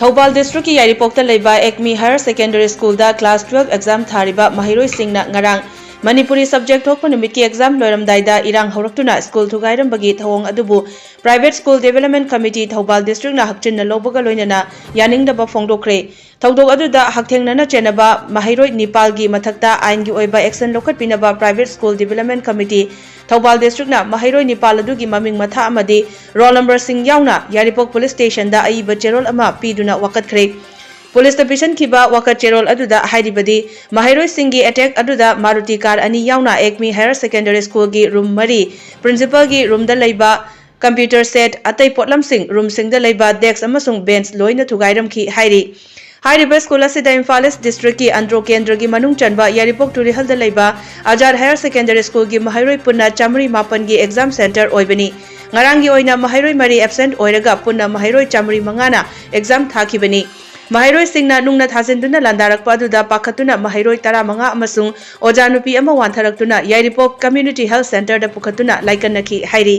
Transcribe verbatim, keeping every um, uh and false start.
Thoubal district ꯀꯤ ꯌꯥꯏꯔꯤꯄꯣꯛꯇ ꯂꯩꯕ ꯑꯦꯛꯃꯤ Higher Secondary School ꯗ class twelve exam ꯊꯥꯔꯤꯕ ꯃꯍꯩꯔꯣꯏꯁꯤꯡꯅ ꯉꯔꯥꯡ ꯃꯅꯤꯄꯨꯔꯤ subject ꯊꯣꯛꯄ ꯅꯨꯃꯤꯠꯀꯤ exam ꯂꯣꯏꯔꯝꯗꯥꯏꯗ ꯏꯔꯥꯡ ꯍꯧꯔꯛꯇꯨꯅ school ꯊꯨꯒꯥꯏꯔꯝꯕꯒꯤ ꯊꯧꯑꯣꯡ ꯑꯗꯨꯕꯨ Private School Development Committee Thoubal district ꯅ ꯍꯛꯆꯤꯟꯅ ꯂꯧꯕꯒ ꯂꯣꯏꯅꯅ ꯌꯥꯅꯤꯡꯗꯕ ꯐꯣꯡꯗꯣꯛꯈ꯭ꯔꯦ꯫ ꯊꯧꯗꯣꯛ ꯑꯗꯨꯗ ꯍꯛꯊꯦꯡꯅꯅ ꯆꯦꯟꯅꯕ ꯃꯍꯩꯔꯣꯏ ꯅꯤꯄꯥꯜꯒꯤ ꯃꯊꯛꯇ ꯑꯥꯏꯟꯒꯤ ꯑꯣꯏꯕ action ꯂꯧꯈꯠꯄꯤꯅꯕ Private School Development Committee Thoubal district ꯅ ꯃꯍꯩꯔꯣꯏ ꯅꯤꯄꯥꯜ ꯑꯗꯨꯒꯤ ꯃꯃꯤꯡ ꯃꯊꯥ ꯑꯃꯗꯤ roll number ꯁꯤꯡ ꯌꯥꯎꯅ ꯌꯥꯏꯔꯤꯄꯣꯛ police station ꯗ ꯑꯏꯕ ꯆꯦꯔꯣꯜ ꯑꯃ ꯄꯤꯗꯨꯅ ꯋꯥꯀꯠꯈ꯭ꯔꯦ꯫ Police ꯇ ꯄꯤꯁꯤꯟꯈꯤꯕ ꯋꯥꯀꯠ ꯆꯦꯔꯣꯜ ꯑꯗꯨꯗ ꯍꯥꯏꯔꯤꯕꯗꯤ, ꯃꯍꯩꯔꯣꯏꯁꯤꯡꯒꯤ attack ꯑꯗꯨꯗ ꯃꯥꯔꯨꯇꯤ car ꯑꯅꯤ ꯌꯥꯎꯅ ꯑꯦꯛꯃꯤ Higher Secondary School ꯒꯤ room ꯃꯔꯤ, Principal ꯒꯤ room ꯗ ꯂꯩꯕ computer set, ꯑꯇꯩ ꯄꯣꯠꯂꯝꯁꯤꯡ, room ꯁꯤꯡꯗ ꯂꯩꯕ desk ꯑꯃꯁꯨꯡ bench ꯂꯣꯏꯅ ꯊꯨꯒꯥꯏꯔꯝꯈꯤ ꯍꯥꯏꯔꯤ꯫ ꯍꯥꯏꯔꯤꯕ school ꯑꯁꯤꯗ ꯏꯝꯐꯥꯜ East district ꯀꯤ ꯑꯟꯗ꯭ꯔꯣ ꯀꯦꯟꯗ꯭ꯔꯒꯤ ꯃꯅꯨꯡ ꯆꯟꯕ ꯌꯥꯏꯔꯤꯄꯣꯛ ꯇꯨꯔꯤꯍꯜꯗ ꯂꯩꯕ ꯑꯖꯥꯗ Higher Secondary School ꯒꯤ ꯃꯍꯩꯔꯣꯏ ꯄꯨꯟꯅ ꯆꯥꯃꯔꯤ ꯃꯥꯄꯟꯒꯤ exam center ꯑꯣꯏꯕꯅꯤ꯫ ꯉꯔꯥꯡꯒꯤ ꯑꯣꯏꯅ ꯃꯍꯩꯔꯣꯏ ꯃꯔꯤ absent ꯑꯣꯏꯔꯒ ꯄꯨꯟꯅ ꯃꯍꯩꯔꯣꯏ ꯆꯥꯃꯔꯤ ꯃꯉꯥꯅ exam ꯊꯥꯈꯤꯕꯅꯤ꯫ ꯃꯍꯩꯔꯣꯏꯁꯤꯡꯅ ꯅꯨꯡꯅ ꯊꯥꯖꯤꯟꯗꯨꯅ ꯂꯥꯟꯗꯥꯔꯛꯄ ꯑꯗꯨꯗ ꯄꯥꯈꯠꯇꯨꯅ ꯃꯍꯩꯔꯣꯏ ꯇꯔꯥꯃꯉꯥ ꯑꯃꯁꯨꯡ ꯑꯣꯖꯥ ꯅꯨꯄꯤ ꯑꯃ ꯋꯥꯟꯊꯔꯛꯇꯨꯅ ꯌꯥꯏꯔꯤꯄꯣꯛ Community Health Center ꯗ ꯄꯨꯈꯠꯇꯨꯅ ꯂꯥꯏꯀꯠꯅꯈꯤ ꯍꯥꯏꯔꯤ꯫